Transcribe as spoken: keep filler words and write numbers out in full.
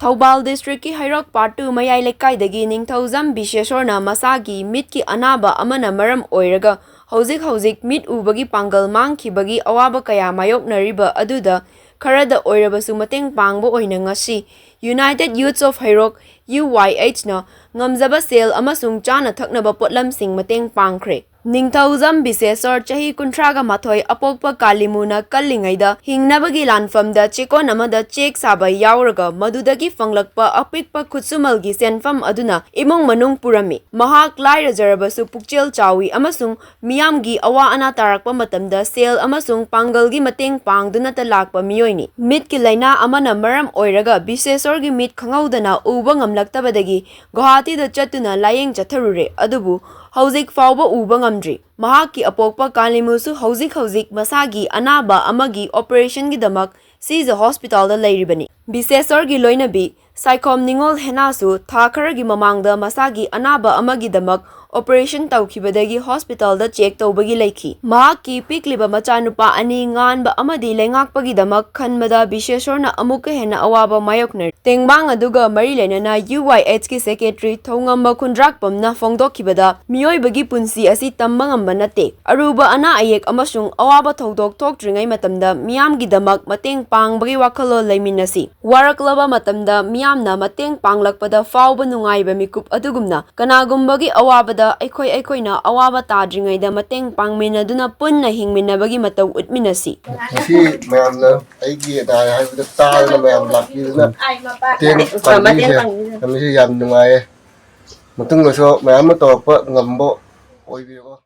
ꯊꯧꯕꯥꯜ ꯗꯤꯁꯇ꯭ꯔꯤꯛꯀꯤ ꯍꯩꯔꯣꯛ part two ꯃꯌꯥꯏ ꯂꯩꯀꯥꯏꯗꯒꯤ ꯅꯤꯡꯊꯧꯖꯝ ꯕꯤꯁꯦꯁꯣꯔꯅ ꯃꯁꯥꯒꯤ ꯃꯤꯠꯀꯤ ꯑꯅꯥꯕ ꯑꯃꯅ ꯃꯔꯝ ꯑꯣꯏꯔꯒ ꯍꯧꯖꯤꯛ ꯍꯧꯖꯤꯛ ꯃꯤꯠ ꯎꯕꯒꯤ ꯄꯥꯡꯒꯜ ꯃꯥꯡꯈꯤꯕꯒꯤ ꯑꯋꯥꯕ ꯀꯌꯥ ꯃꯥꯌꯣꯛꯅꯔꯤꯕ ꯑꯗꯨꯗ ꯈꯔꯗ ꯑꯣꯏꯔꯕꯁꯨ ꯃꯇꯦꯡ ꯄꯥꯡꯕ ꯑꯣꯏꯅ ꯉꯁꯤ United Youths of Heirok, U Y H ꯅ ꯉꯝꯖꯕ ꯁꯦꯜ ꯑꯃꯁꯨꯡ ꯆꯥꯅ ꯊꯛꯅꯕ ꯄꯣꯠꯂꯝꯁꯤꯡ ꯃꯇꯦꯡ ꯄꯥꯡꯈ꯭ꯔꯦ꯫ ꯅꯤꯡꯊꯧꯖꯝ ꯕꯤꯁꯦꯁꯣꯔ, ꯆꯍꯤ ꯀꯨꯟꯊ꯭ꯔꯥꯒ ꯃꯥꯊꯣꯏ, ꯑꯄꯣꯛꯄ ꯀꯥꯂꯤꯃꯨꯅ ꯀꯜꯂꯤꯉꯩꯗ ꯍꯤꯡꯅꯕꯒꯤ ꯂꯥꯟꯐꯝꯗ ꯆꯦꯛꯀꯣꯟ ꯑꯃꯗ ꯆꯦꯛ ꯁꯥꯕ ꯌꯥꯎꯔꯒ ꯃꯗꯨꯗꯒꯤ ꯐꯪꯂꯛꯄ ꯑꯄꯤꯛꯄ ꯈꯨꯠꯁꯨꯃꯜꯒꯤ ꯁꯦꯟꯐꯝ ꯑꯗꯨꯅ ꯏꯃꯨꯡ ꯃꯅꯨꯡ ꯄꯨꯔꯝꯃꯤ꯫ ꯃꯍꯥꯛ ꯂꯥꯏꯔꯖꯔꯕꯁꯨ ꯄꯨꯛꯆꯦꯜ ꯆꯥꯎꯏ ꯑꯃꯁꯨꯡ ꯃꯤꯌꯥꯝꯒꯤ ꯑꯋꯥ ꯑꯅꯥ ꯇꯥꯔꯛꯄ ꯃꯇꯝꯗ ꯁꯦꯜ ꯑꯃꯁꯨꯡ ꯄꯥꯡꯒꯜꯒꯤ ꯃꯇꯦꯡ ꯄꯥꯡꯗꯨꯅꯇ ꯂꯥꯛꯄ ꯃꯤꯑꯣꯏꯅꯤ꯫ ꯃꯤꯠꯀꯤ ꯂꯥꯏꯅꯥ ꯑꯃꯅ ꯃꯔꯝ ꯑꯣꯏꯔꯒ ꯕꯤꯁꯦꯁꯣꯔꯒꯤ ꯃꯤꯠ ꯈꯪꯍꯧꯗꯅ ꯎꯕ ꯉꯝꯂꯛꯇꯕꯗꯒꯤ ꯒꯨꯋꯥꯍꯥꯇꯤꯗ ꯆꯠꯇꯨꯅ ꯂꯥꯌꯦꯡ ꯆꯠꯊꯔꯨꯔꯦ, ꯑꯗꯨꯕꯨ ꯍꯧꯖꯤꯛ ꯐꯥꯎꯕ ꯎꯕ ꯉꯝꯗ꯭ꯔꯤ꯫ ꯃꯍꯥꯛꯀꯤ ꯑꯄꯣꯛꯄ ꯀꯥꯂꯤꯃꯨꯁꯨ ꯍꯧꯖꯤꯛ ꯍꯧꯖꯤꯛ ꯃꯁꯥꯒꯤ ꯑꯅꯥꯕ ꯑꯃꯒꯤ ꯑꯣꯄꯔꯦꯁꯟꯒꯤꯗꯃꯛ ꯁꯤꯖ ꯍꯣꯁꯄꯤꯇꯥꯜꯗ ꯂꯩꯔꯤꯕꯅꯤ꯫ ꯕꯤꯁꯦꯁꯣꯔꯒꯤ ꯂꯣꯏꯅꯕꯤ ꯁꯥꯏꯈꯣꯝ ꯅꯤꯉꯣꯜ ꯍꯦꯅꯥꯁꯨ ꯊꯥ ꯈꯔꯒꯤ ꯃꯃꯥꯡꯗ ꯃꯁꯥꯒꯤ ꯑꯅꯥꯕ ꯑꯃꯒꯤꯗꯃꯛ ꯑꯣꯄꯔꯦꯁꯟ ꯇꯧꯈꯤꯕꯗꯒꯤ ꯍꯣꯁꯄꯤꯇꯥꯜꯗ ꯆꯦꯛ ꯇꯧꯕꯒꯤ ꯂꯩꯈꯤ꯫ ꯃꯍꯥꯛꯀꯤ ꯄꯤꯛꯂꯤꯕ ꯃꯆꯥꯅꯨꯄꯥ ꯑꯅꯤ ꯉꯥꯟꯕ ꯑꯃꯗꯤ ꯂꯩꯉꯥꯛꯄꯒꯤꯗꯃꯛ ꯈꯟꯕꯗ ꯕꯤꯁꯦꯁꯣꯔꯅ ꯑꯃꯨꯛꯀ ꯍꯦꯟꯅ ꯑꯋꯥꯕ ꯃꯥꯌꯣꯛꯅꯔꯤ꯫ ꯇꯦꯡꯕꯥꯡ ꯑꯗꯨꯒ ꯃꯔꯤ ꯂꯩꯅꯅ U Y H ꯀꯤ ꯁꯦꯀ꯭ꯔꯦꯇꯔꯤ ꯊꯧꯉꯝꯕ ꯈꯨꯟꯗ꯭ꯔꯥꯛꯄꯝꯅ ꯐꯣꯡꯗꯣꯛꯈꯤꯕꯗ, ꯃꯤꯑꯣꯏꯕꯒꯤ ꯄꯨꯟꯁꯤ ꯑꯁꯤ ꯇꯝꯕ ꯉꯝꯕ ꯅꯠꯇꯦ꯫ ꯑꯔꯨꯕ ꯑꯅꯥ ꯑꯌꯦꯛ ꯑꯃꯁꯨꯡ ꯑꯋꯥꯕ ꯊꯧꯗꯣꯛ ꯊꯣꯛꯇ꯭ꯔꯤꯉꯩ ꯃꯇꯝꯗ ꯃꯤꯌꯥꯝꯒꯤꯗꯃꯛ ꯃꯇꯦꯡ ꯄꯥꯡꯕꯒꯤ ꯋꯥꯈꯜꯂꯣꯟ ꯂꯩꯃꯤꯟꯅꯁꯤ꯫ ꯋꯥꯔꯛꯂꯕ ꯃꯇꯝꯗ ꯃꯤꯌꯥꯝꯅ ꯃꯇꯦꯡ ꯄꯥꯡꯂꯛꯄꯗ ꯐꯥꯎꯕ ꯅꯨꯡꯉꯥꯏꯕ ꯃꯤꯀꯨꯞ ꯑꯗꯨꯒꯨꯝꯅ, ꯀꯅꯥꯒꯨꯝꯕꯒꯤ ꯑꯋꯥꯕꯗ ꯑꯩꯈꯣꯏ ꯑꯩꯈꯣꯏꯅ ꯑꯋꯥꯕ ꯇꯥꯗ꯭ꯔꯤꯉꯩꯗ ꯃꯇꯦꯡ ꯄꯥꯡꯃꯤꯟꯅꯗꯨꯅ ꯄꯨꯟꯅ ꯍꯤꯡꯃꯤꯟꯅꯕꯒꯤ ꯃꯇꯧ ꯎꯠꯃꯤꯟꯅꯁꯤ꯫ ꯉꯁꯤ ꯃꯌꯥꯝꯅ ꯑꯩꯒꯤ ꯑꯅꯥ ꯍꯥꯏꯕꯗ ꯇꯥꯗꯅ ꯃꯌꯥꯝ ꯂꯥꯛꯄꯤꯗꯨꯅ ꯃꯇꯦꯡ ꯄꯥꯡꯕꯤꯔꯤꯁꯦ, ꯃꯌꯥꯝꯁꯦ ꯌꯥꯝ ꯅꯨꯡꯉꯥꯏꯌꯦ꯫ ꯃꯇꯨꯡꯗꯁꯨ ꯃꯌꯥꯝ ꯑꯃ ꯇꯧꯔꯛꯄ ꯉꯝꯕ ꯑꯣꯏꯕꯤꯔꯣ꯫